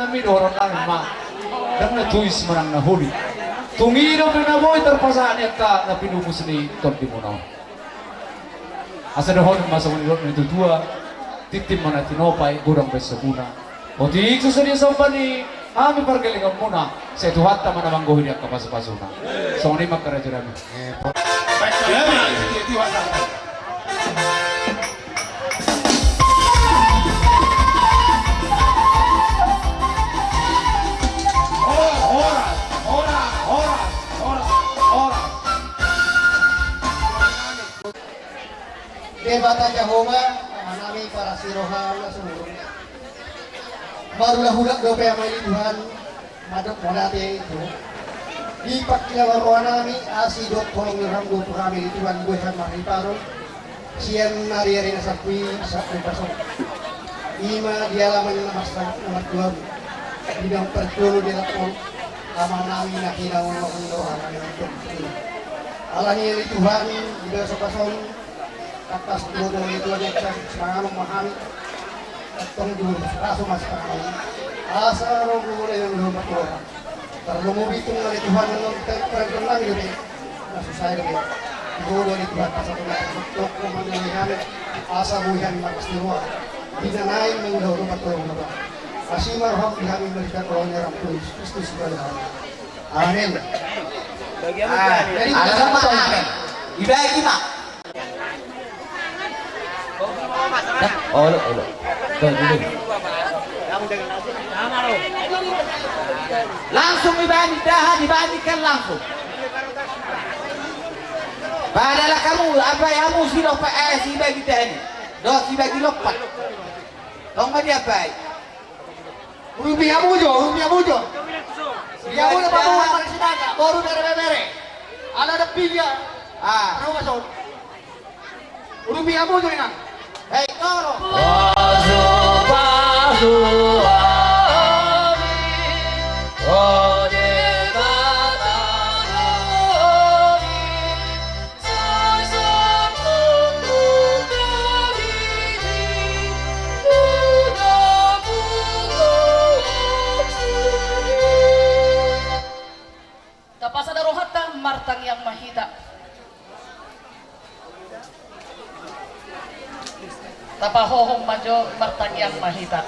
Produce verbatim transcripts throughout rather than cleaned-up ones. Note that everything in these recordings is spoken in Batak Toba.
Nami dohonon nami ma, ndang na tuis manang na holi. Tung i dope na boi tarpasahat ni angka na pinumus ni tondimuna on. Asa dohonon ma songon nidok ni natuatua, tintin ma na tinopa i, godang baen sombu na. Otik so sadia somba ni hami pargellengonmuna, sai Tuhanta ma na manggohi di angka pasupasuna. Songon i ma angka raja nami. Debata Jahowa, Amanami parasi roha na sumurung. Marhulahula dope Ama i Tuhan, mandok mauliate tu Ho. Di pangkilaon rohanami, asi dohot holong ni roham do tu hami di Tuhan, boi hami marhiparon sian ari-ari na salpu i sahat tu bagas on. I ma di alaman na marsangap na martuamu, di naung parjolo di alam on, Amanami na hinaholongan ni rohanami on. Alani i Tuhan, di bagas on, tangkas do ale Tuhan, sipanganon ma hami. Antong di bagas on ma sipanganon. Asa ro do ale Tuhan, tarlumobi tung ale Tuhan, annon parjolo nami dope na so sae dope. Di do ale Tuhan, asa ro do ale Tuhan, asa boi hami marlas ni roha. Di na naeng mangulahon parjolo nami. Asi ma roham di hami, marhite holong ni roham Kristus Tuhan hami. Amin. Ah, jadi, alasan ma, amin. Ibaen ma. Olo, olo. Langsung ibaen, dah, ibaen ikan langsung. Padahal kamu, apa ya, kamu si lompat, eh, si bagi dah ini. Doh, si bagi lompat. Tong ma dia, Pak. Urupi hamu jo, urupi hamu jo. Dia udah baru makan sinaka, baru bere-bere. Ala ada piga. Ah. Tahu masuk. Urupi hamu jo inang. Hei, toro. Tapasada rohanta, martangiang ma hita. Tapahohom ma jo, martangiang ma hita.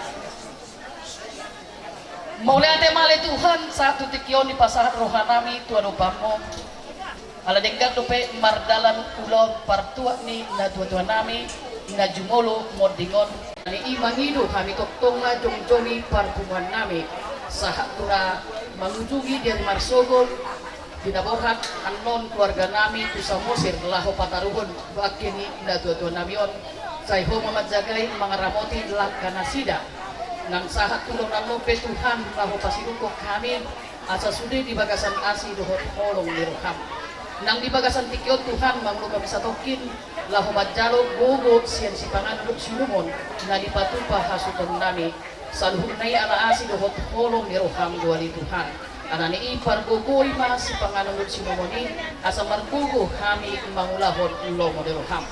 Mauliate ma ale Tuhan, sahat tu tingki on dipasahat rohanami tu adopanmu. Ala denggan dope mardalan ulaon partuat ni natuatuanami na jumolo monding on. Alani i mangido hami tongtong na jongjong i parpunguannami sahat tu na mangujungi di ari marsogot. Di na borhat annon keluarganami tu Samosir laho pataruhon bangke ni natuatuanami on, sai Ho ma manjagai mangaramoti langka nasida. Nang sahat tu ulaon annon pe Tuhan, laho pasidungkon hami asa sude di bagasan asi dohot holong ni roham. Nang di bagasan tingki on Tuhan, mangolu hami satongkin laho manjalo gogo sian sipanganon dohot siinumon na dipatupa hasuhutonnami. Saluhutna i ala asi dohot holong ni roham do ale Tuhan. Alani i pargogoi ma sipanganon dohot siinumon i, asa margogo hami mangulahon lomo ni roham.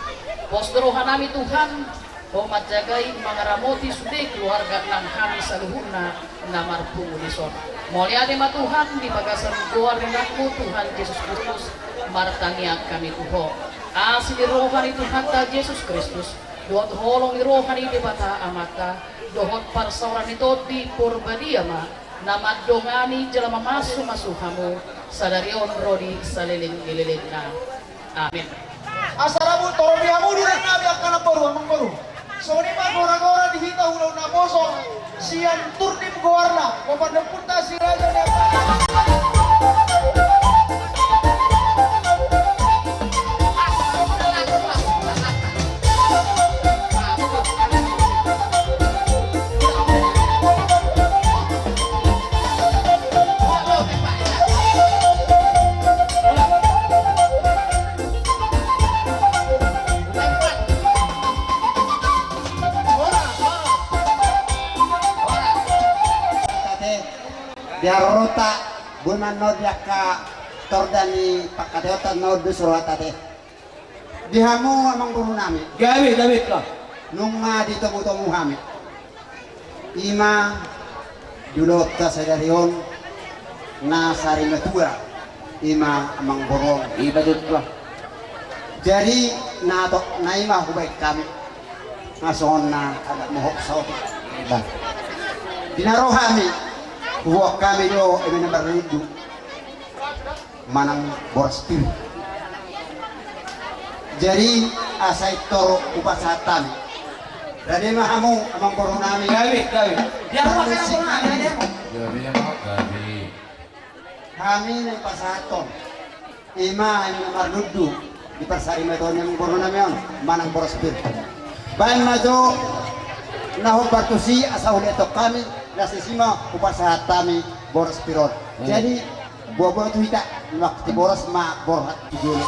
Pos do rohanami Tuhan, Ho manjagai mangaramoti sude keluarga nang hami saluhutna na marpungu dison. Mauliate ma Tuhan di bagasan goar ni Anakmu Tuhan Jesus Kristus, martangiang hami tu Ho. Asi ni roha ni Tuhanta Jesus Kristus, dohot holong ni roha ni Debata Amanta, dohot parsaoran ni Tondi Porbadia ma na mandongani jala mamasumasu hamu sadari on ro di saleleng ni lelengna. Amin. Asa rambu, toropi hamu di rangkami angka namboru, amangboru. Songon i ma goragora di hita ulaon naposo sian Turnim goarna, papandopunta si Raja ni Amanta. Di harorota, boi ma annon di angka torda ni pangkataionta annon dos rohanta te. Di hamu amangborunami. Gabe, gabe, lah. Nunga ditomutomu hami. I ma Di ulaonta sadari on na sarimatua i ma amangboru on. Ima tutu. Jadi na to na i ma hubaen hami. Na songon na adat mohop saotik. Ima. Di na ro hami huboan hami do eme na marlundu manang boras pir. Jadi asa i tor hupasahat hami. Rade ma hamu amangboru nami. Gabe, gabe. Dia apa kena bola ada dia. Gabe, gabe. Hami na pasahathon. Ima hami na marlundu di parsarimatuaon ni amangboru nami on manang boras pir. Baen ma jo na hombar tusi asa hulehon hami na sisi ma hupasahat hami boras pir on. Jadi boa-boa tu hita, na mangkati boras ma borhat tu jolo.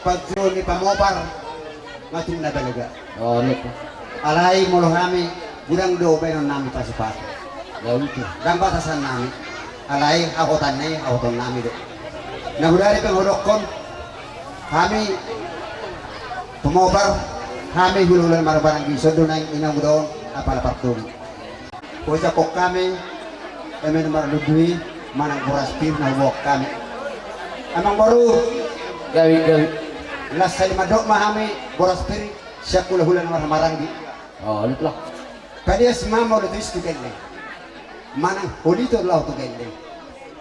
Panjolo ni pamobar, matung na balaga. Oh, lupa. Alai molo hami, godang do baenon nami pasupasu. Ya, itu. Ndang batasan nami. Alai hahotan nai, hahotan nami do. Na godang pe hudokkon, hami pamobar, hami hulahula marbarang di sodo nai inang udaon, apala pardomu. Bojakkon hami, eme na marlundu i, manang boras pir na huboan hami. Amang boru. Gawi, gawi. Las sali mandok ma hami, boras pir, sian hulahula na marhahamaranggi. Oh, lit lah. Padias ma molo tu is tu gelleng. Manang holito laho tu gelleng.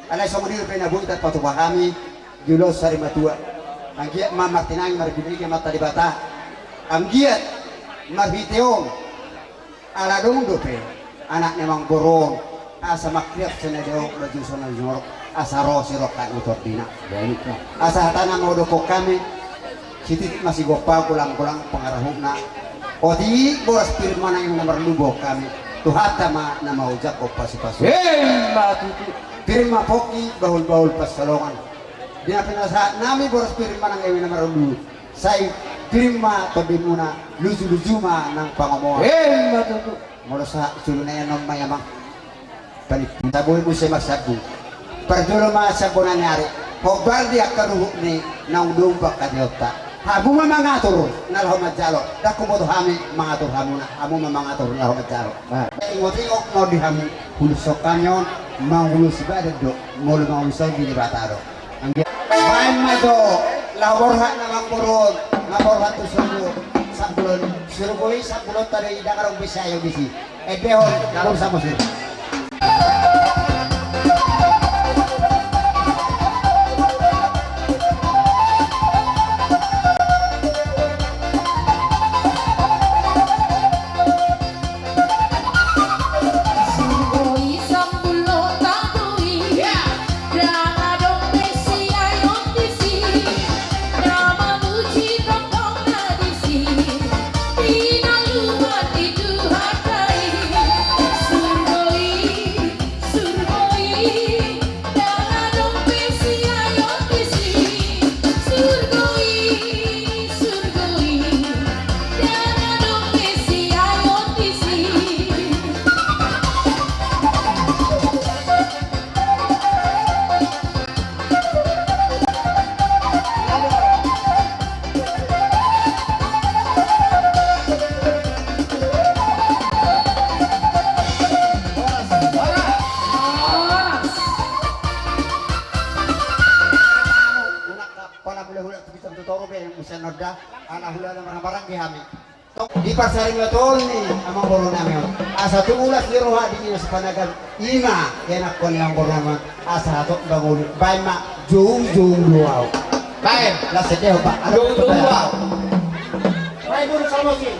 Alai songon i dope na boi tarpatupa hami, di ulaon sari matua. Anggiat ma martinangi marbinege mata Debata. Anggiat marhite on. Ala dung dope, anak ni amang boru on, asa mangkirap sian na dao, baju sian na jumorok, asa ro sirongkap ni tondina. Baik, Pak. Asa hatana ma hudokkon hami, sititi ma sigompa, golang-golang pangarahutna. Otik boras pir manang eme na marlundu huboan hami, Tuhanta ma na mangojakhon pasupasu. Emma tutu. Pir ma pongki, bahul-bahul pansalongan. Di na pinasahat nami boras pir manang eme na marlundu. Sai pir ma tondimuna, luju-luju ma nang pangomoan. Emma tutu. Molo sahat jolo na i, annon ma i amang. Panitia, boi muse marsambung. Parjolo ma sambungan ni ari. Hombar di angka ruhut ni naung dompak kadeonta. Hamu ma mangatur na laho manjalo. Ndang huboto hami mangatur hamuna. Hamu ma mangatur na laho manjalo. Baik. Ingot-ingot ma on di hami. Hulushon hami on mangulosi badan do. Molo mangulosi on di Debata do. Anggiat. Baen ma jo, laho borhat na amang boru on, na borhat tu surgo, sampulon, surgo i sampulonta do i, ndang adong be siayo disi. Endehon, boru Samosir. Pala hulahula tu Bintang tu Toru be, muse nonda, ala hulahula na marhahamaranggi hami. Tong di parsaringoton ni amang boru nami on. Asa tung ulos ni roha di ina sipanagan ima, ianakkon ni amang boru nami on. Asa hatop bangoli. Baen ma, jou-jou do au. Baen. Las endehon, Pak. Jou-jou do au. Baen, boru Samosir.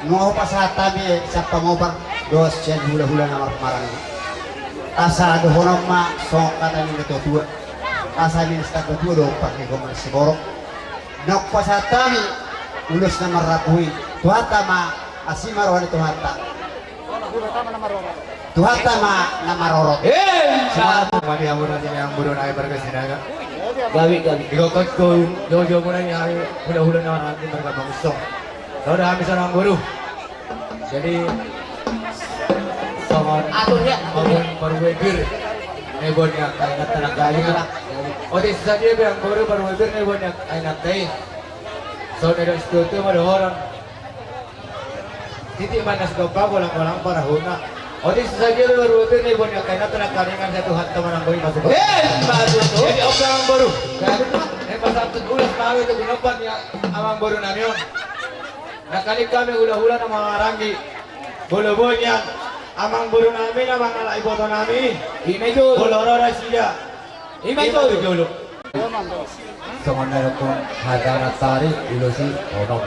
Nunga hupasahat hami sian pamobar dohot sian hulahula na marhahamaranggi. Asa dohonon ma songon hata ni natuatua. Asa ni natuatua do, parhitean ni siborok. Nunga hupasahat hami ulos na marrambu i. Tuhanta ma, asi ma roha ni Tuhanta. Tuhanta ma na marorot. Eh, semangat. Mati amuna ni amang boru nai marga Sinaga. Gawi, gawi. Di kokot ko, joujou muna ni hami hulahula na marga Mangunsong. Tau da hami sonang boru. Jadi songon atur ya. Songon parweger. Nebon ya kainat tanah kaya. Otis sadia be amang boru parweger nebon ya kainat tai. Songon na didok situa-tua ma dohonon. Titik ma na sigompa, golang-golang parahutna. Otik so sadia pe marboru-boru na iboan ni angka inanta nangkaningan, sai Tuhanta ma na anggo i masuk. Emma tutu. Jadi on pe amangboru. Jadi on pe. Naeng pasahathon ulos ma hami tu pinompar ni amangboru nami on. Nangkaning hami hula-hula na marhahamaranggi. Molo boi nian amangboru nami na mangalap iboto nami. Ima i jolo. Molo ro nasida. Ima i jolo. Ima i jolo. Songon na nidok hata na tadi, ulos i onom.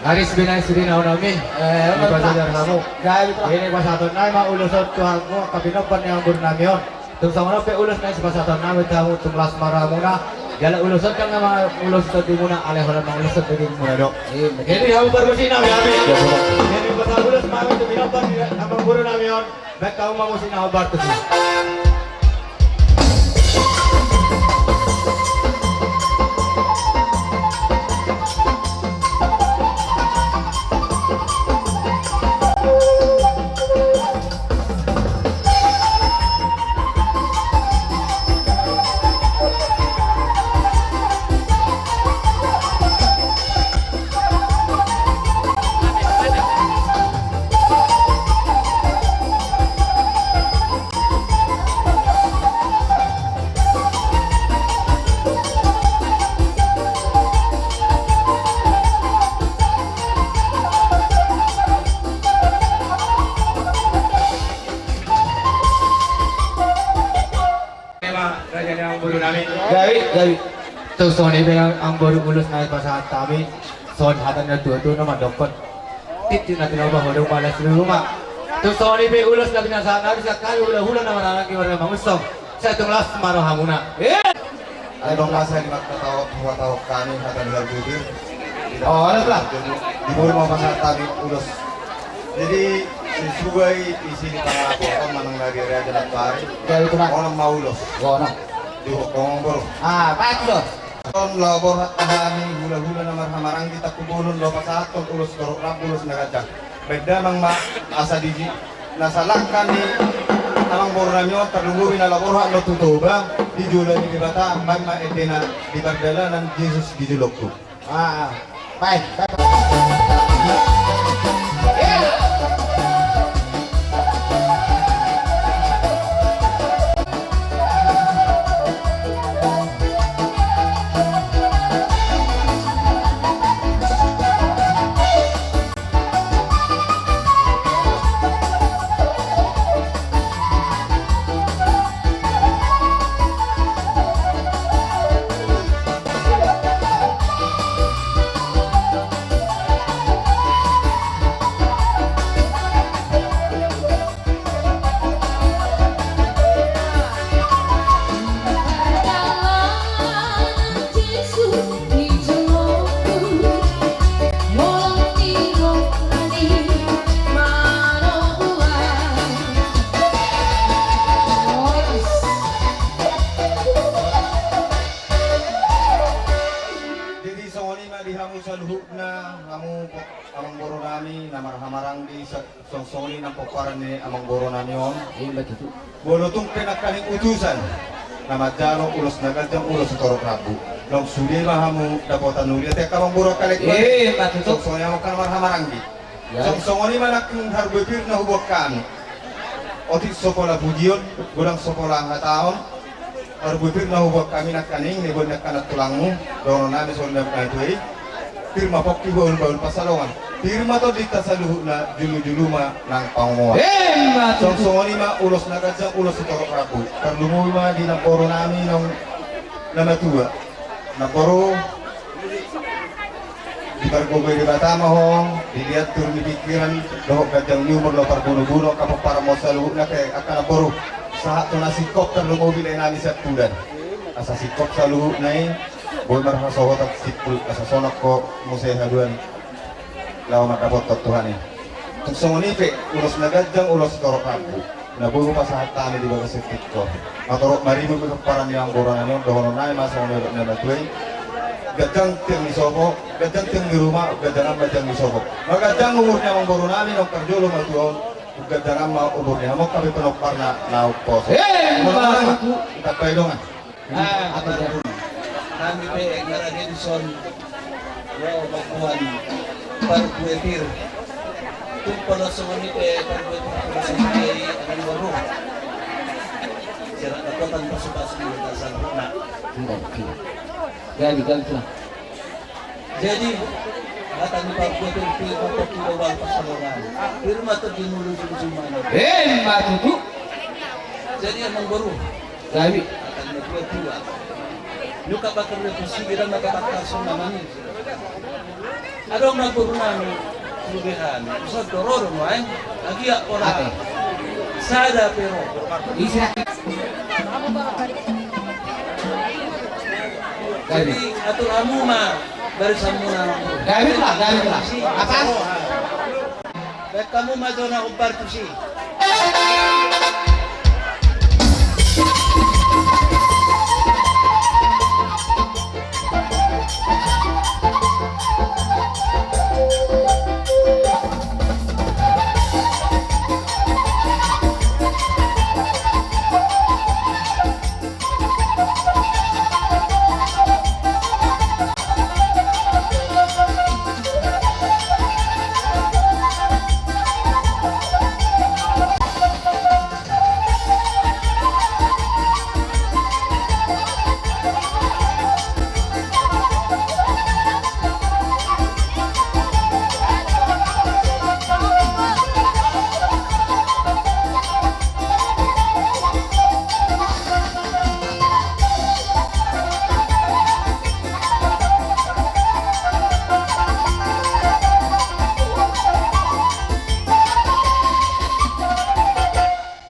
Aris bina istri na onom i. Eh, dipajajar hamu. Jadi pasahaton nai ma ulos on tu hamu angka pinompar ni amangboru nami on. Tung songon on pe ulos na sipasahaton nami tu hamu, tung las ma rohamuna. Jala ulos on ndang na mangulosi tondimuna, alai holan mangulosi tondimu do. Jadi hamu parmusik nami, hami. Jadi pasahat ulos ma hami tu pinompar ni amangboru nami on. Baen hamu ma musik na hombar tusi. Gabe, gabe. Tung songon i pe amangboru ulos na pasahat hami. Songon hata ni na tua-tua na mandokkon. Titik na tinopa, hodo ma las ni ruma. Tung songon i pe ulos na pinasahat nami sian hami hula-hula na marhahamaranggi marga Mangunsong. Sai tung las ma rohamuna. Eh. Adong ma sai di mata tau, mata tau hami hata ni harbubir. Oh, alah. Di boru ma pasahat hami ulos. Jadi, sesuai isi ni pangakuan manang na di area jalan pari. Jadi, itu, Pak. Onom ma ulos. Onom. Di hukum boru. Ah, baik, Bos. On laho borhat hami hula-hula na marhahamaranggi Tampubolon laho pasahathon ulos torop rambu, ulos na ganjang. Baen damang ma asa di na salangka ni amangboru nami on tarlumobi na laho borhat on tu Toba di jolo ni Debata, baen ma endena di pardalanan Jesus di jolongku. Ah, baik. Jadi songon i ma di hamu saluhutna, hamu amangboru nami na marhahamaranggi, sa- Songon i nang pomparan ni amangboru nami on. Ima tutu. Molo tung pe nangkaning utusan na manjalo ulos na ganjang, ulos sitorop rambu, naung sude ma hamu dapotan uli, ate angka amangboru, angka lae. Ima tutu. Songon i hamu angka na marhahamaranggi. Songon i ma nangkin harbue pir na huboan hami. Otik so pola pujion, godang so pola hataon. Harbue pir na huboan hami nangkaning, na iboan ni angka na tulangmu, dohonon nami songon na tua i. Pir ma pongki, bahul-bahul pansalongan. Pir ma tondinta saluhutna, julu-julu ma nang pangomoan. Ima tutu. Songon i ma ulos na ganjang, ulos sitorop rambu. Tarlumobi ma di namboru nami naung na matua. Namboru, dipargogoi Debata ma ho, diliat tur ni pingkiran, dohot ganjang ni umur laho parbunubunuon, angka pomparanmu saluhutna, angka namboru. Sahat tu na singkop tarlumobi lae nami siampudan. Asa singkop saluhutna i, boi marhasohotan simpul, asa sonang ho muse haduan laho mandapothon Tuhan i. Tung songon i pe, ulos na ganjang, ulos sitorop rambu. Na boi hupasahat hami di bagasan tingki on. Natorop maribur pe pomparan ni amangboru nami on, dohonon nami ma songon na nidok ni na matua i. Ganjang tiang ni sopo, ganjang tiang ni ruma, ganjang ma tiang ni sopo. Maganjang umur ni amangboru nami naung parjolo matua on, ganjang ma umur ni hamu angka pe pinomparna na umposo. Ima tutu. Hita pe dongan. Ah, apa dia? Kami pe, eh, ngarade dison. Ro pakuan parbue pir. Tung pola songon i pe parbue pir, pola songon i pe i akan baru. Sira dapotan pasu-pasu ni dasar na. Jadi kan tu. Jadi kata ni parbue pir, pir ma toki bobal pasalongan. Pir ma toki mulu jumjumana. Eh, ma tutu. Jadi amang boru. Gabe. Akan na tua-tua. Nyuka bakar na tusi, bira na bakar kasong namanya. Adong na boru nami, Rubehan. Usah dororo main. Lagi ya ora. Ate. Sada pero. Isi. Gabe. Jadi atur hamu ma dari samuna. Gabe lah, gabe lah. Apa? Baen hamu ma jo na hombar tusi.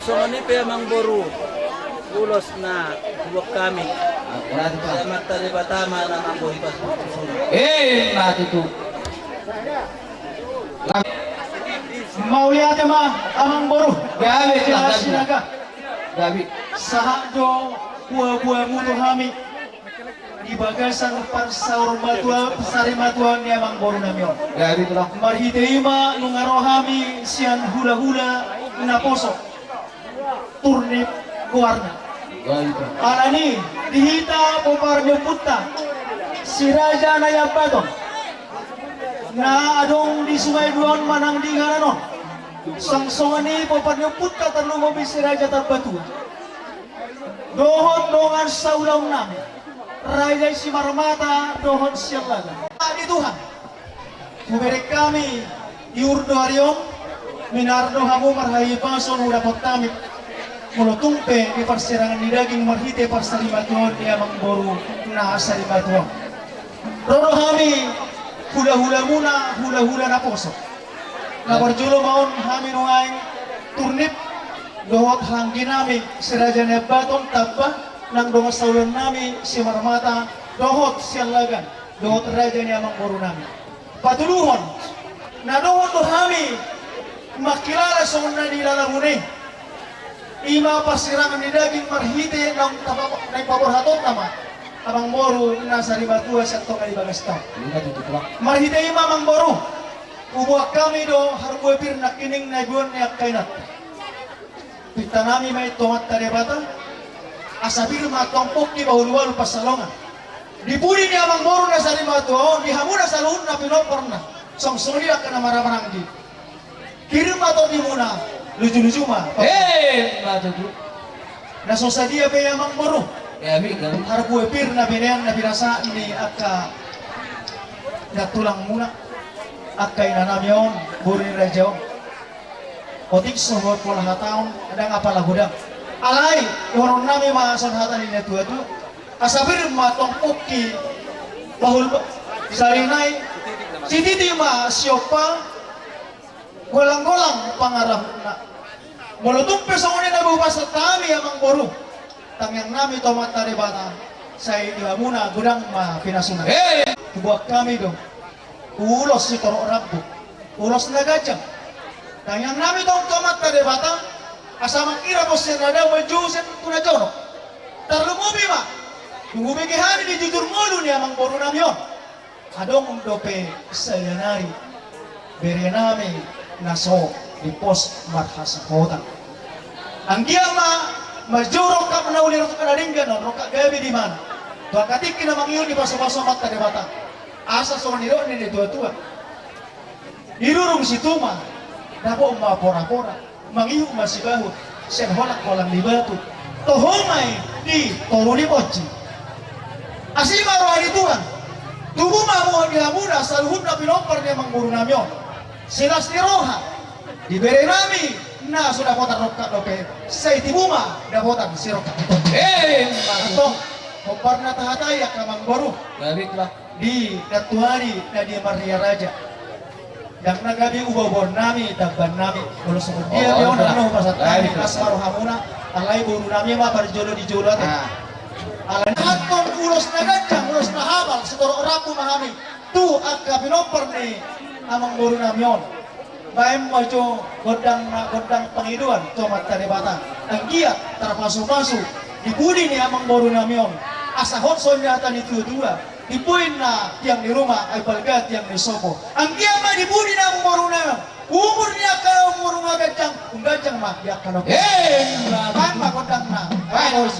Songon i pe amang boru, ulos na hubuat hami. Amanta Debata ma na mambohi pasu-pasu. Eh, ma tutu. Mauliate ma amang boru. Gabe, Sinaga. Gabe. Sahat do buabuamu tu hami di bagasan parsaur matua, parsarimatua ni amang boru nami on. Gabe tutu. Marhite i ma nunga ro hami sian hulahula naposo. Turnip goarna. Alani di hita pomparan ni ompunta Si Raja Naiambaton na adong di Sungai Dua on manang di inganan on. Songon i pomparan ni ompunta tarlumobi Si Raja Tarbatua dohot dongan saulaon nami Raja i Simarmata dohot Siallagan. Di Tuhan. Hubereng hami ihur do ari on, minar do hamu marhahipason hudapot hami. Molo tung pe di parsirangan ni daging marhite parsarimatua on di amang boru na sarimatua on. Ro do hami hulahulamuna, hulahula naposo. Na parjolo ma on hami nuaeng turnip dohot hanggi nami Si Raja Naiambaton tamba nang dongan saulaon nami Simarmata dohot Siallagan. Dohot raja ni amang boru nami. Patuluhon, na dohot do hami mangkilala songon na nilalamuna i. I ma parsirangan ni daging marhite naung tapa-, naung paborhatonna ma amang boru na sarimatua sian tonga ni bagas taon. Marhite i ma amang boru, hubuat hami do harbue pir nangkining na iboan ni angka inanta. Pinta nami ma i tu Amanta Debata, asa pir ma tong pongki bahulbahul pansalongan. Di pudi ni amang boru na sarimatua on, di hamu na saluhutna pinomparna, songon i angka na marhahamaranggi. Pir ma tondimuna, lujuluju ma. Eh, ma tutu. Na so sadia pe amang boru. Harbue pir na binean na pinasahat ni angka na tulangmuna, angka ina nami on, boru ni raja on. Otik sohot pola hataon, ndang apala godang. Alai dohonon nami ma songon hata ni natuatua. Asa pir ma tong pongki bahul ba-, sari nai, sititi ma siompa, golang-golang pangarahutna. Molo tung pe songon i na boi hupasahat hami amang boru, tangiang nami tu Amanta Debata, sai di hamuna godang ma pinasuna. Hubuat hami do ulos sitorop rambu, ulos na ganjang. Tangiang nami tong tu Amanta Debata, asa manghira pos sian na dao manjou sian tu na jonok. Tarlumobi ma dung hubege hami di jujur ngolu ni amang boru nami on. Adong dope sadia nari bere nami na so di pos marhasahotan. Anggiat ma manjou rongkap na uli, rongkap na denggan on, rongkap gabe di mana. Tu angka tingki na mangihut dipasupasu Amanta Debata. Asa songon nidok ni na tua-tua. Didurung situma, dapot ma pora-pora, mangihut ma sibahut, sian holang-holang ni batu. Toho ma i di toru ni ponji. Asi ma roha ni Tuhan. Tubu ma muhut ni hamuna saluhutna pinompar ni amangboru nami on. Silas ni roha. Di bere nami na so dapotan rongkap dope, sai tibu ma dapotan sirongkap. Eh, antong, hombar na tahatai angka amangboru. Baliklah. Di nantuari na di Maria Raja. Ndang na gabe uba-ubaon nami, tamban nami. Molo songon dia, oh, dia on, ndang na hupasahat nami, las ma rohamuna. Alai boru nami ma parjolo di jolo ate. Ah. Alai antong ulos na ganjang, ulos na hapal, sitorop rambu ma hami tu angka pinompar ni amangboru nami on. Baen ma jo gondang na, gondang pangidoan tu Amanta Debata. Anggiat tarpasu-pasu di pudi ni amangboru nami on. Asa hot songon hata ni tua-tua. Di pudi na tiang ni ruma, ai balga tiang ni sopo. Anggiat ma di pudi ni amangboru nami on. Umur ni angka umur ma ganjang, umganjang ma di angka na. Eh, baen ma gondang na. Baen.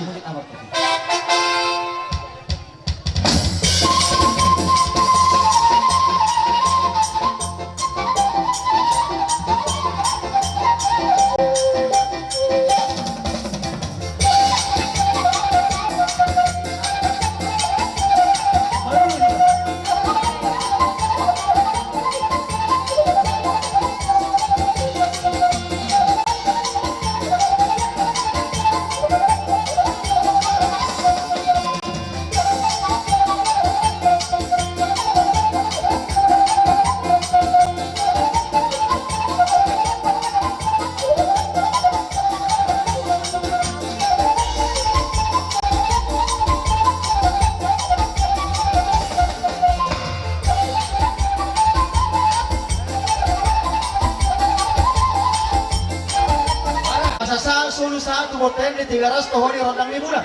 Asa sa solu sahat tu bontean ni Tigaras, toho di rondang ni bulan.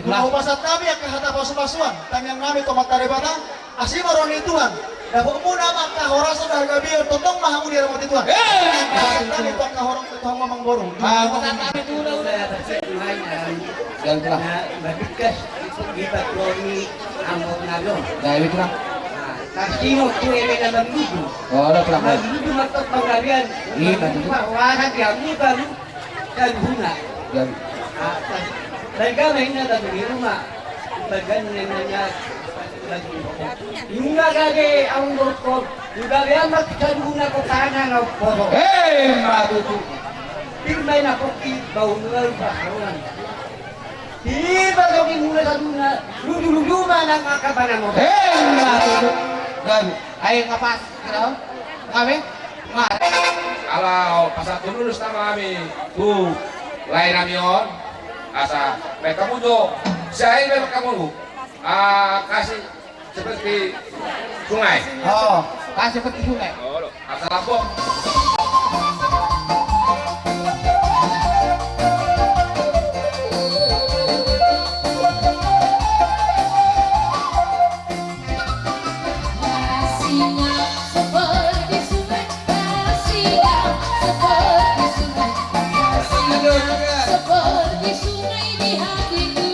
Hupasahat nami angka hata pasu-pasuan, tangiang nami tu Amanta Debata, asi ma roha ni Tuhan. Dapotmuna ma angka horas dohot hagabeon, tongtong ma hamu diramoti Tuhan. Eh, hupasahat nami tu angka horong tu hamu amangboru. Ah, hupasahat nami tu na udah. Dan telah. Nah, babingkas di patroni amok nalo. Nah, itu lah. Nah, kasih mau tu eme dalam ludu. Oh, ada telah. Dalam ludu matok panggabean. Iya, betul. Bahwa hati hamu baru dan guna. Dan. Ah, dan gama ini ada di rumah. Bagan yang nanya. Inna gabe aung doktor, gabe amat kaduna ko tangan au kotor. Eh, ma tutu. Pirmai na pokki bau ngal baharuan. Tiba toki mula saduna, ludu-ludu ma nang angka panamot. Eh, ma tutu. Gabe, ai ngapas kira. Gabe. Ala, o, pasahat dulu nama nami tu lae nami on. Asa baen hamu jo. Sai baen hamu. Ah, kasih seperti sungai. Oh, kasih seperti sungai. Oh, lo. Asa lambok. Kasihnya seperti sungai, kasihnya seperti sungai, kasihnya seperti sungai di hatiku.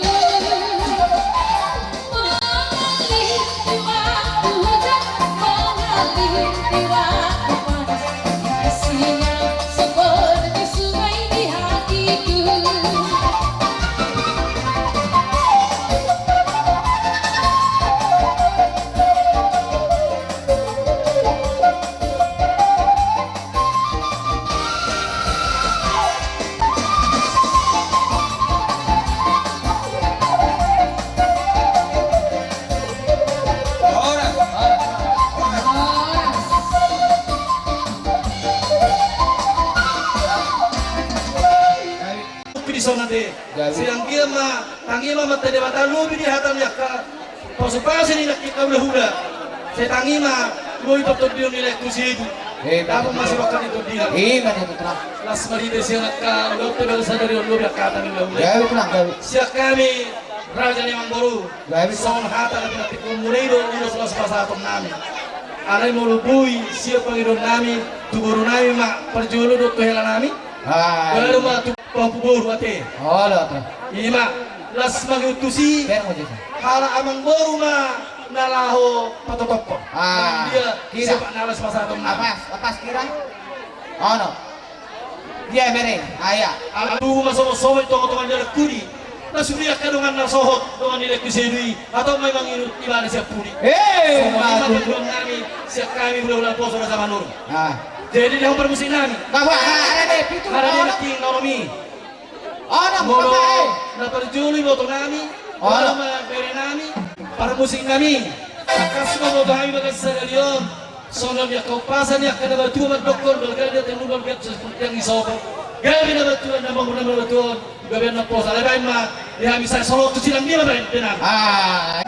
Mengalir di waktu hujan, mengalir di waktu panas, kasihnya seperti sungai di hatiku. Lobi di son ate. Jadi. Sai anggiat ma, tangi ma Amanta Debata lobi di hata ni angka pasu-pasu ni nangkin na hula-hula. Sai tangi ma, lobi partondion ni lae tu si itu. Eh, dapot ma si bangka ni tondion. Eh, ma tutu. Las ma di bere sian angka ulaon tu bangsa sadari on, lobi angka hata ni hula-hula. Jadi, tenang, jadi. Sian hami, raja ni amangboru. Jadi. Songon hata na pinantikkon muna i do, ulos las pasahaton nami. Alai molo boi, sian pangidoan nami, tu boru nami ma, parjolo dohot tu hela nami. Hai. Baru ma tu pahompu boru ate. Olo, ate. Ima, las ma tusi. Hala amangboru ma Na laho patotophon. Ah, dia kira. Siapa na laho pasahaton? Apa? Apa kira? Ono. Dia mere. Ah, iya. Alu ma somo-somo i tonga-tonga ni dalan pudi. Na sude angka dongan na sohot, dongan ni dalan pudi. Atau memang ini ibana siap pudi. Eh, sama ma tujuan nami, siap kami, bulan-bulan poso na sama nur. Ah. Jadi dia parmusik nami. Bawa, ah, ada deh, pintu. Ada dia. Ono. Tinggal mi. Ono, molo na parjolo iboto nami, ono ma bere nami, parmusik nami. Tangkas ma boto hami bagas sadari on. Songon i angka umpasa ni angka na matua mandok, balga dia telu balga seperti yang isopo. Gabe na matua na mangurna na matua on, gabe na posa. Alai baen ma di hami sai songon tu silang dia ma baen, baen. Ah.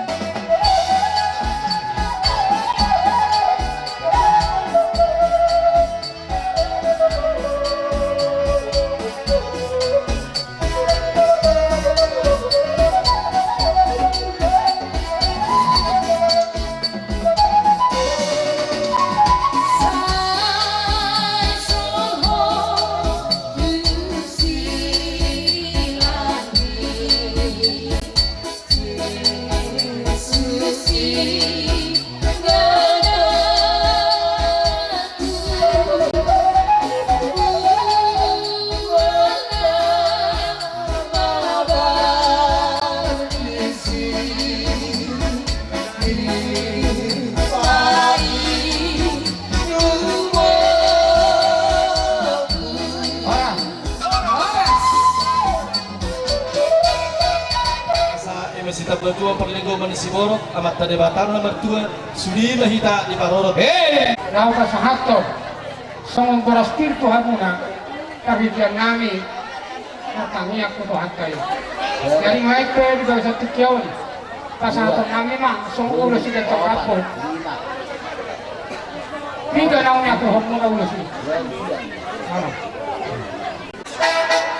Asa eme sitamba tua parlinggoman ni siborok, Amanta Debata na martua, sude ma hita diparorot. Eh, na hupasahathon songon boras pir tu hamuna, parhitean nami martangiang tu Tuhanta i. Jadi nunga pe di bagasan tingki on, pasahaton nami ma songon ulos sian Gantong Rambu. Piga naung niaturhonmuna ulos i?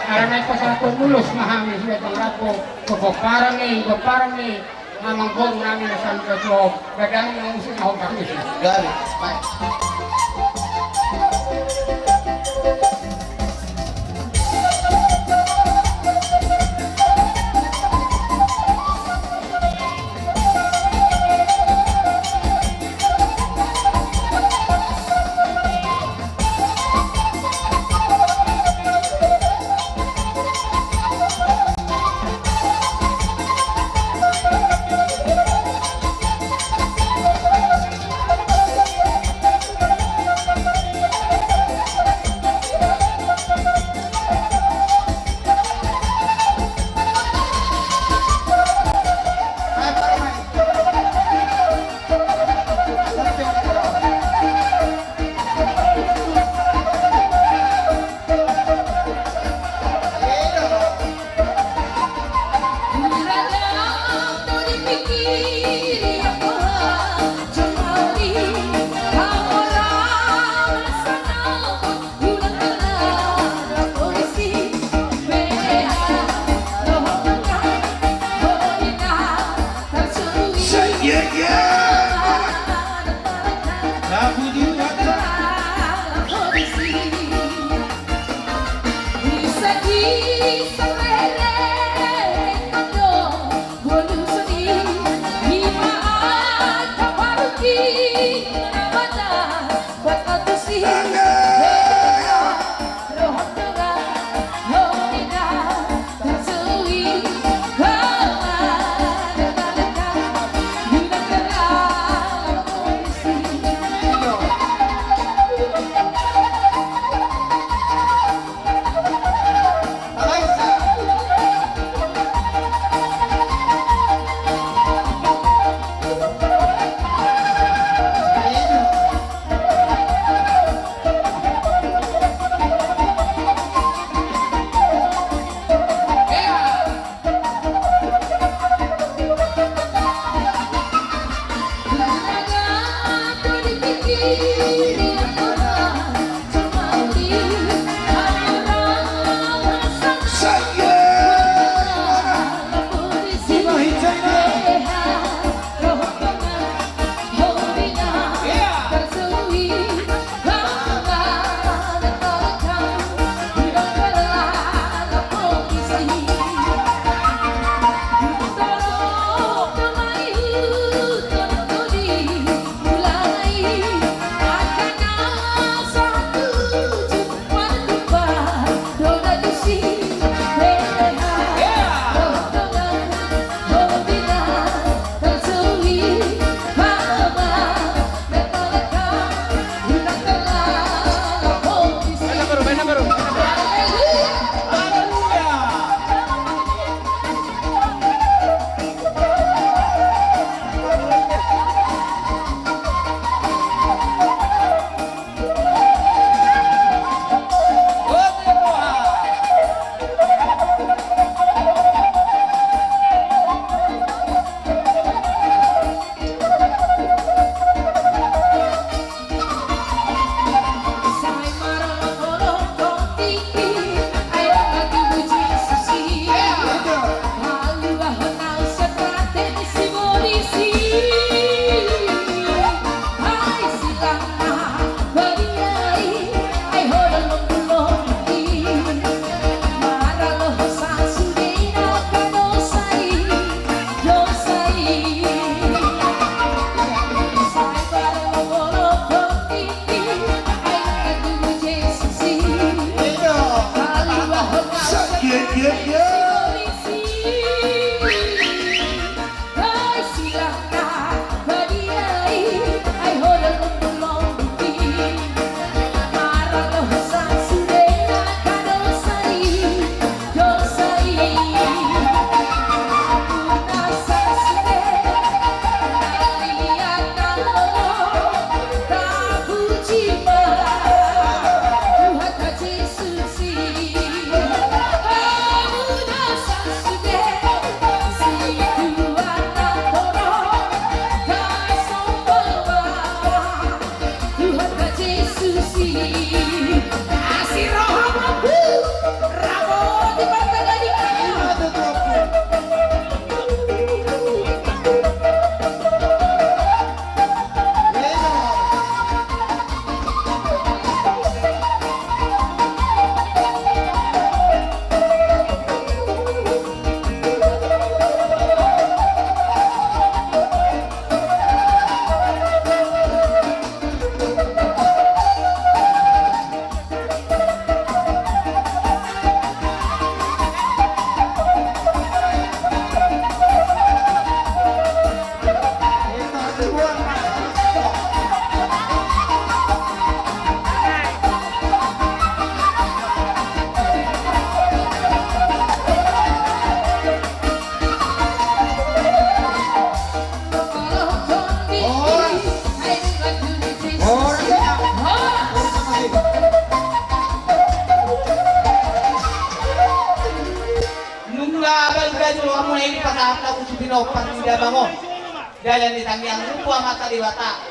Alana i pasahathon ulos ma hami sian Gantong Rambu, tu pomparan ni, pomparan ni amangboru nami na saluhutna tu on, gabe na musik na hot parmusik. Gabe. Baik. Pinompar ni damang on. Dalan ni tangiang mu tu Amanta Debata.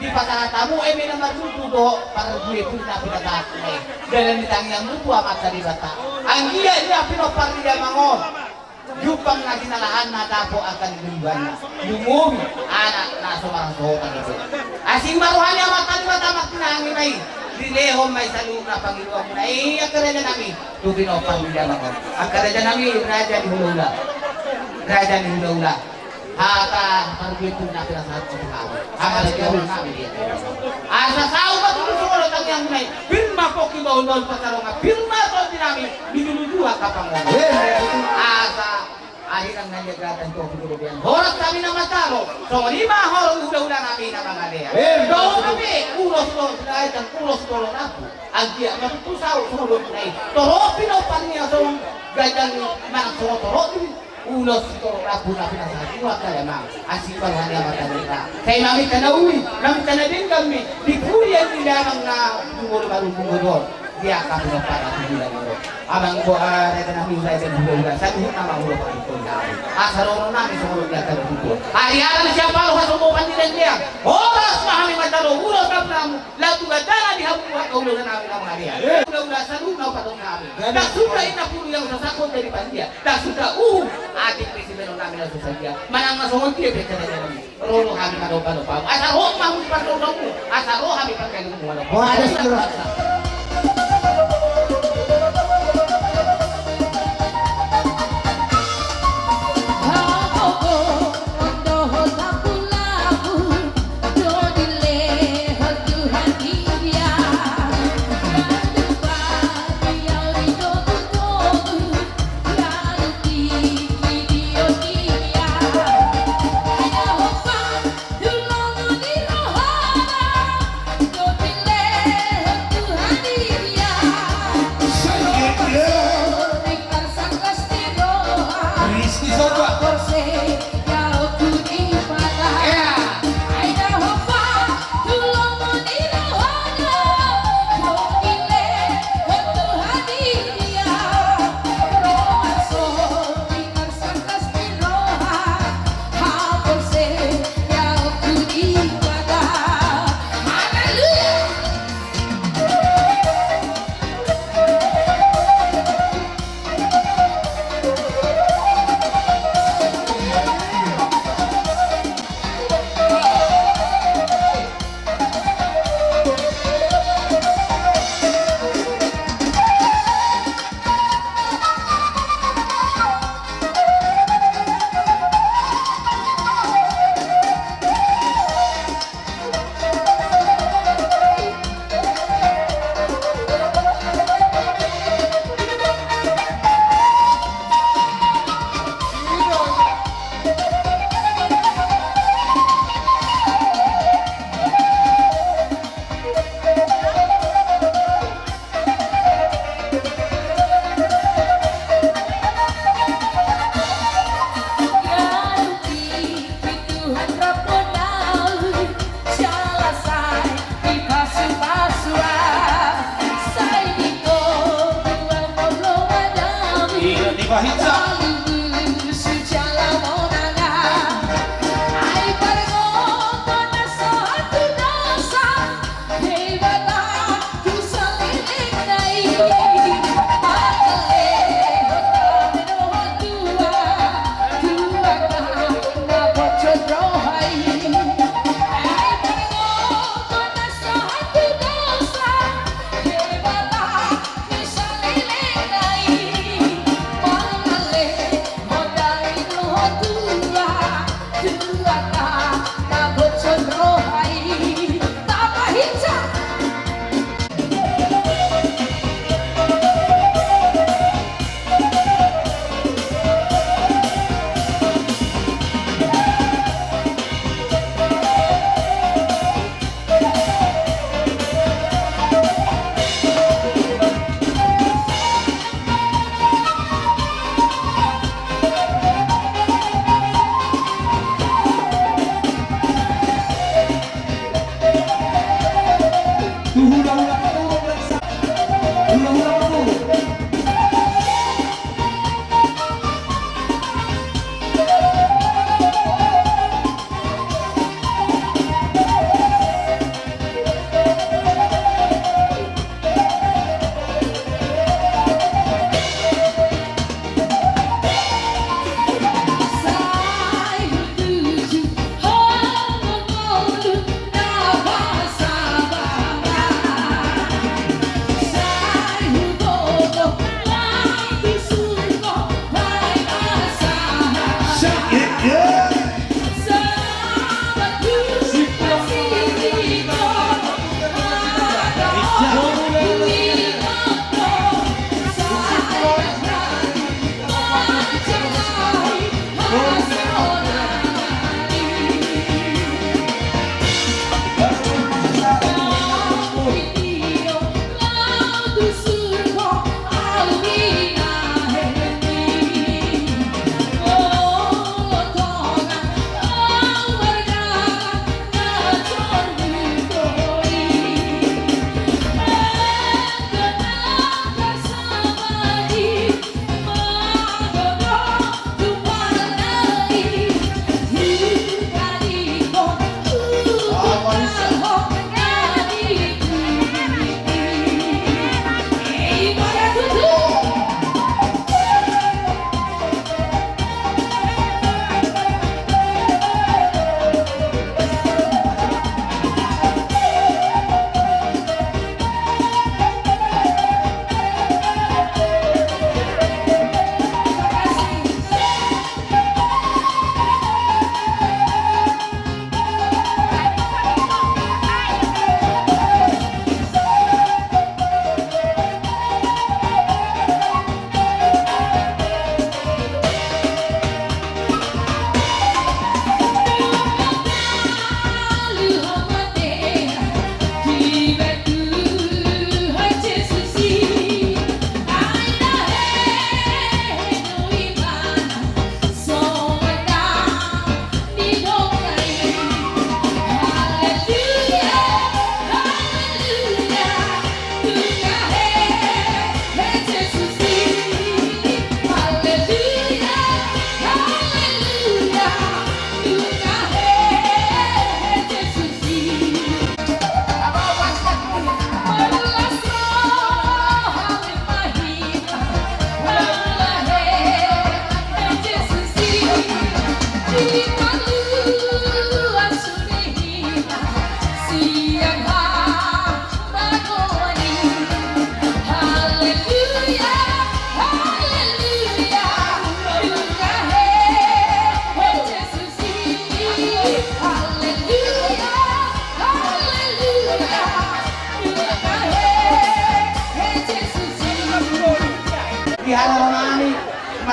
Dipasahat hamu eme na martutu dohot parbue tu na pinasahat i. Dalan ni tangiang mu tu Amanta Debata. Anggiat ia pinompar ni damang on. Jumpang na sinalahanna, dapot angka ni bulanna. Lumobi anak na so marhasohotan i. Asi ma roha ni Amanta Debata martinangi ma i. Dilehon ma i saluhutna pangidoanmuna i angka raja nami. Tu pinompar ni damang on. Angka raja nami, raja ni hulahula. Raja ni hulahula. Hata parbue tu na pinasahat tu hami. Angka raja nami dia. Asa saut ma tutu songon tangiangmuna i. Pir ma pongki bahulbahul Pansarongan. Pir ma tondi nami. Di dulu dua kapang. Asa ahiran na ia gatan tu puluh biang. Horas hami na manjalo. Songon i ma horong hulahula nami na mangalean. Dohot hape ulos dohot sinaetan ulos dohot rambu. Anggiat ma tutu saut songon dohot na i. Torop pinompar ni aso gajan manang songon torop ni ulos sitorop rambu na pinasahat tu angka damang. Asi ma roha ni Amanta Debata. Sai maminta na uli, maminta na denggan mi di pudi ni damang na jumolo marumbu godon. Di angka pinompar na tu bulan on. Amang boha raja nami, raja ni hulahula, saluhutna ma ulos pangkon nami. Asa roha nami songon dia kada tutu. Ari ari siapa lo hasombo pandidan dia. Horas ma hami manjalo ulos rambu rambu. Laho tu gandana di hamu buat ulos nami na mangalean. Hulahula saluhutna upatongi hami. Ndang suda inna pulu yang sasakon jadi pandia. Ndang suda uhum atik ni simenon nami na so sadia. Manang na songon dia pe kada jadi. Ro do hami manomba-nomba hamu. Asa ro ma hamu di pardosaonmu. Asa ro hami pangkalingonmu manomba. Wah, ada satu.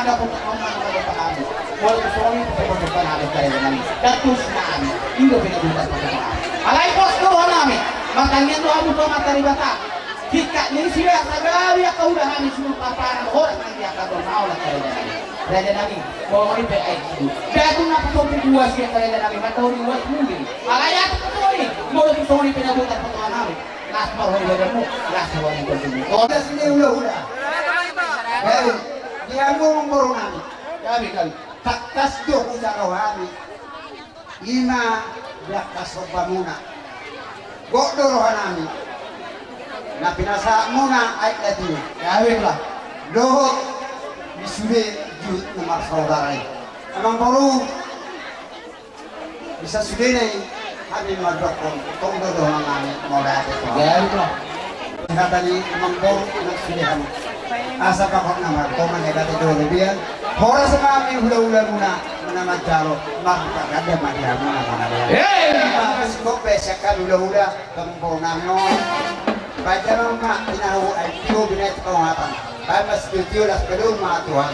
Dapotan on ma na manggohi hami. Molo tung songon i pe dapotan hami, karejo nami. Dapotan hami. I do pe na dapotan hami. Alai pos do roha nami. Martangiang do hamu tu Amanta Debata. Tingkat ni sian sagawi angka ulaon nami, suhut paparan horas nang di angka tonga on, karejo nami. Raja nami, songon i pe ai. Dapotan na pasombut uas i, karejo nami. Mantau ni uas mungkin. Alai atik tu i. Molo tung songon i pe na dapotan roha nami. Las ma roha ni badanmu, las ma roha ni badanmu. Tangkas ni hulahula. Jadi, di hamu amangboru nami. Kami, kami. Tangkas do hujalo hami. I ma di angka sombamuna. Gok do roha nami. Na pinasahatmuna aek na tina. Kami, lah. Dohot di sude juhut na marsaudara i. Amangboru. Bisa sudena i, hami mandokkon, tong do dohonon nami, mauliate tu Tuhan. Jadi, Pak. Hata ni amangboru, na sude hami. Asa pakon na martonga ni hata jolo biar. Horas ma hami hulahulamuna, na manjalo, marpaganda ma di hamuna, mana dia. Hei! Maka sikop be sian hami hulahula, amangboru nami on. Baca ma, tinahu, ai, tio, binai, tio, hatan. Baen ma sitio-tio, las palua ma Tuhan.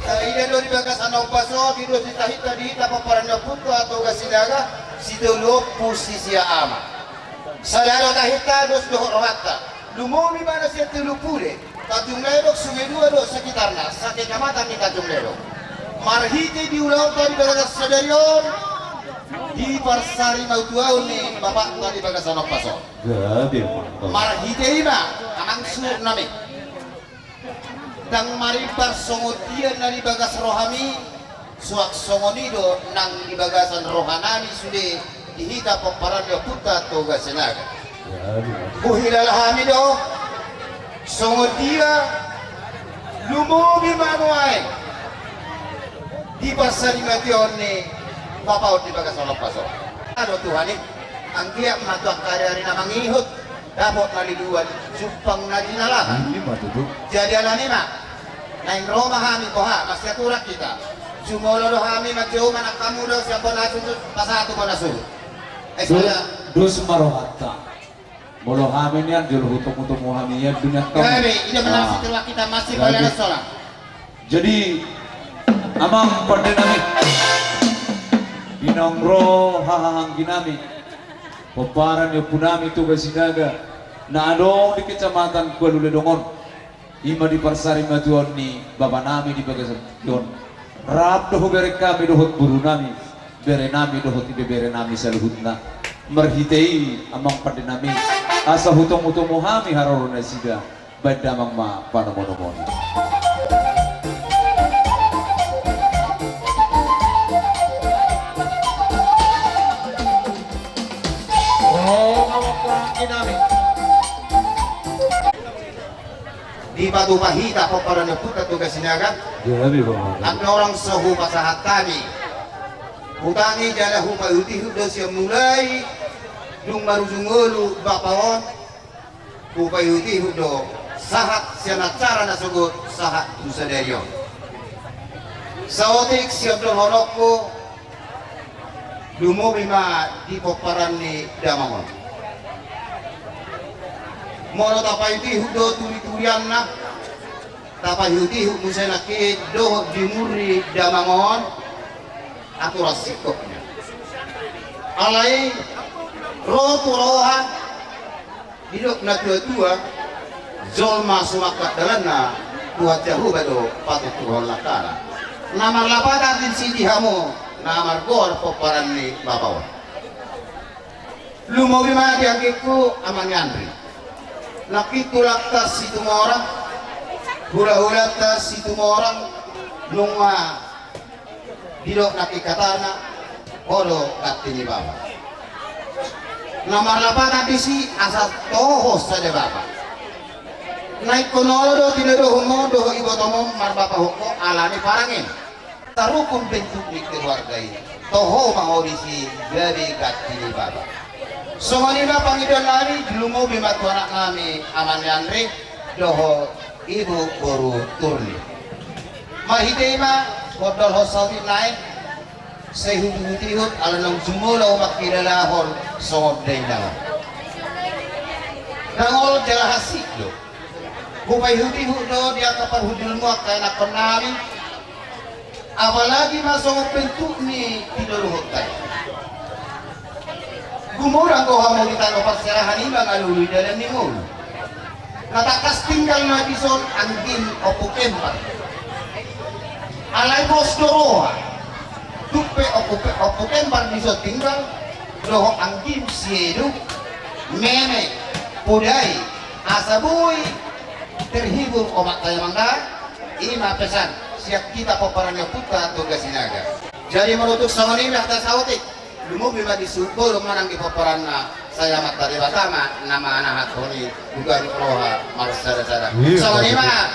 Taida do di bagasan ombas on, di dos ni tahinta di hita pomparan ni ompunta Toga Sinaga, sitolu ompu sisia ama. Sada do tahinta, dos dohot rohanta. Lumobi ma na sian tolu pulu. Tanjung Ledong, Sungai Dua dohot sekitarna, sakecamatan ni Tanjung Ledong. Marhite di ulaonta di bagasan sadari on, diparsarimatua ni bapanta di bagasan ombas on. Gabe, mantap. Marhite i ma, amang suhut nami. Ndang marimbar songon dia na di bagas rohami, suang songon i do nang di bagasan roha nami sude di hita pomparan ni ompunta Toga Sinaga. Huhilala hami do, songon dia lumobi ma nuaeng diparsarimatua ni bapa on di bagasan ombas on. Ado Tuhan i, anggiat ma tu angka ari-ari na mangihut, dapot na liluan, jumpang na jinalahan. Ima tutu. Jadi alani ma, naeng ro ma hami boha, masiaturan hita. Jumolo do hami manjou manang hamu do sian bona suhut, pasahat tu bona suhut. Eh, do-, sada. Dos ma rohanta. Molo hami nian jolo hutomu-tomu hami nian, dungi angka. Gabe, ida manang sitiro hita masih. Gabe. Balian sola. Jadi, amang pande nami, di naung ro haha anggi nami, pomparan ni ompu nami Toga Sinaga, na adong di kecamatan Kualu Ledong on, ima di parsarimatua ni bapa nami di bagasan on. Rap do hubereng hami dohot boru nami, bere nami dohot ibebere nami saluhutna. Marhite i amang pande nami, asa hutomu-tomu hami haroro nasida. Baen damang ma panomo-nomon. Dipatupa hita pomparan ni ompunta Toga Sinaga. Andorang so hupasahat hami, hutangi jala hupaihut-ihut do sian mulai dung marujung ngolu bapa on. Hupaihut-ihut do sahat sian acara na sogot sahat tu sadari on. Saotik sian dohononku, lumobi ma di pomparan ni damang on. Molo tapaihut-ihut do turi-turianna, tapaihut-ihut muse nangkin dohot di muri damang on, aturan singkopna. Alai ro tu roha, didok na tua-tua, jolma sumangkat dalanna, Tuhan Jahowa do patuduhon langkana. Na marlapatan disi di hamu na margoar pomparan ni bapa on. Lumobi ma di anggingku Amang Yandri. Nangkin tulangta Situmorang, hula-hulanta Situmorang, nunga didok nangkin hatana, ho do ganti ni bapa. Na marlapatan disi asa toho sada bapa. Na ingkon olo do tinodohonmu dohot ibotomu marbapahon ho alani parangin. Tarukun bentuk ni keluarga i. Toho ma ho disi gabe ganti ni bapa. Songon i ma pangidoan nami, lumobi ma tu anak nami Amang Yandri dohot ibu boru Turni. Marhite i ma Modal ho saotik nai, sai huti-huti ihut ala naung jumolo mangkilalahon songon dainang. Nangol jala hansit do. Hupaihut-ihut do di angka parhundulmu angka ianakhon nami. Apalagi ma songon bentuk ni tinodonta i. Gumodang do hamu di tano parserahan i mangalului dalan ni ngolu. Na tangkas tinggal ma dison anggim ompu kembar. Alai pos do roha. Tung pe ompu, ompu kembar dison tinggal dohot anggim sieduk, meme, podai, asa boi terhibur omak tayamangda. I ma pesan sian hita pomparan ni ompunta Toga Sinaga. Jadi molo tung songon i ma hata saotik. Lumobi ma di suhut bolon manang di pomparanna, sai Amanta Debata ma na manahathon i, dungani roha marsada-sada. Songon i ma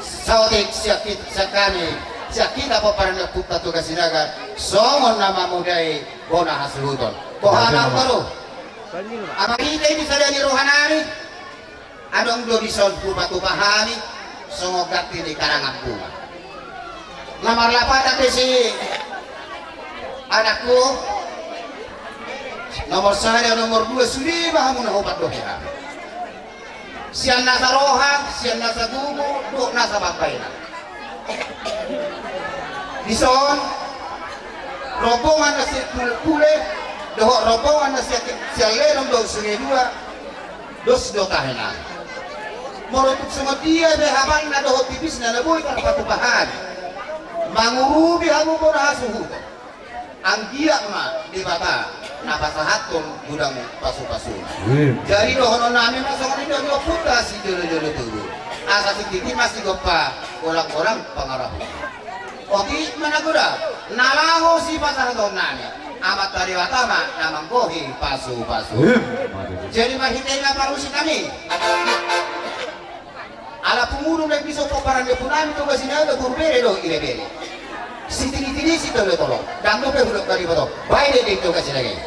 saotik sian hita, sian hami, sian hita pomparan ni ompunta Toga Sinaga, songon na mamodai bona hasuhuton. Boha ma amang boru? Amang, hita i di sada ni roha nami. Adong do dison hupatupa hami songon ganti ni karangan bunga. Na marlapatan disi anakku, nomor sada, nomor dua, sude ma hamu na hupandohi hami. Sian nasa roha, sian nasa tubu, dohot nasa pambahenan. Dison rombongan na sian Pule-pule dohot rombongan na sian, sian Lenom dohot Sungai Dua, dos do tahe nami. Molo tung songon dia be habalna dohot tipisna na boi tarpatupa hami mangurupi hamu bona hasuhuton, anggiat ma Debata na pasahathon godang pasu-pasuna. Jadi dohonon nami ma songon i do di ompunta sijolo-jolo tubu, asa sititi ma sigompa, golang-golang pangarahutna. Otik ma na godang na laho sipasahaton nami, Amanta Debata ma na manggohi pasu-pasu. Jadi marhite i ma parmusik nami. Ala pungu do naeng dison pomparan ni ompu nami Toga Sinaga, boru bere do ibebere. Sititi-titi sitolo-tolo. Ndang dope hudok kali boto. Baen do i Toga Sinaga i.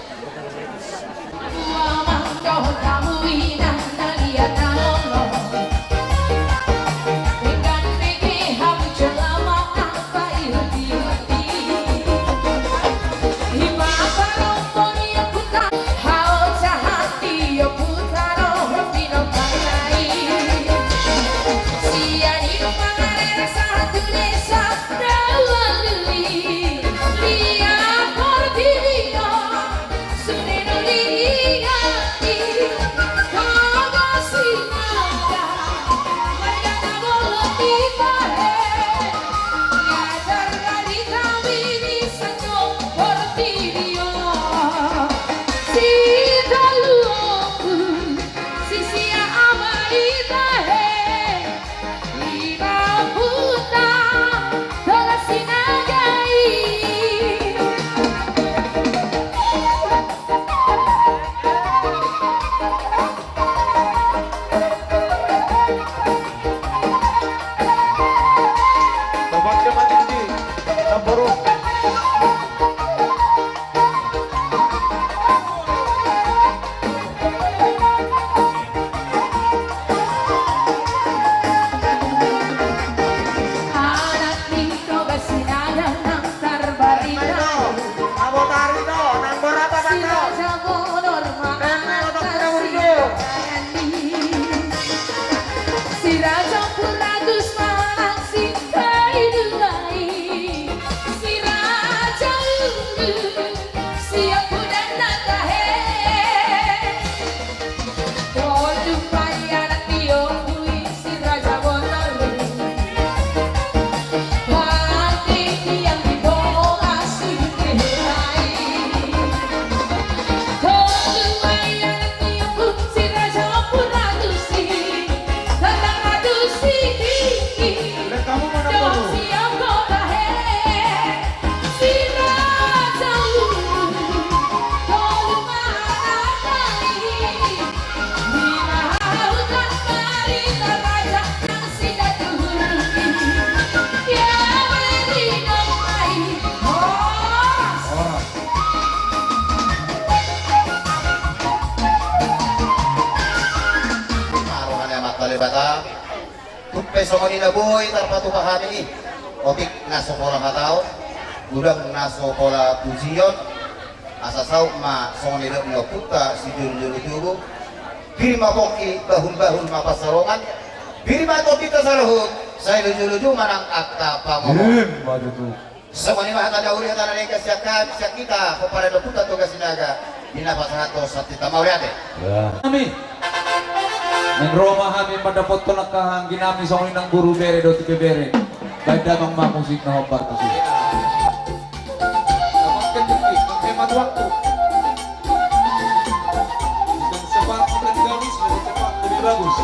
Roha ni Amanta Debata. Tung pe songon i na boi tarpatupa hami i. Otik na so pola hataon, godang na so pola pujion, asa saut ma songon nidok ni ompunta sijolojolo tubu. Pir ma pongki, bahulbahul ma pansalongan. Pir ma tondinta saluhut, sai lojolojo ma nang angka pangomoan. Ima tutu. Songon i ma hata na uli, hata na denggan sian hami, sian hita pomparan ni ompunta Toga Sinaga, di na pasahathon santinta, mauliate. Hami. Naeng ro ma hami mandapothon angka anggi nami songon i nang boru, bere dohot ibebere, baen damang ma musik na hombar tusi. Dapatkan detik, menghemat waktu. Bukan cepat, bukan gabus, lebih cepat, lebih bagus.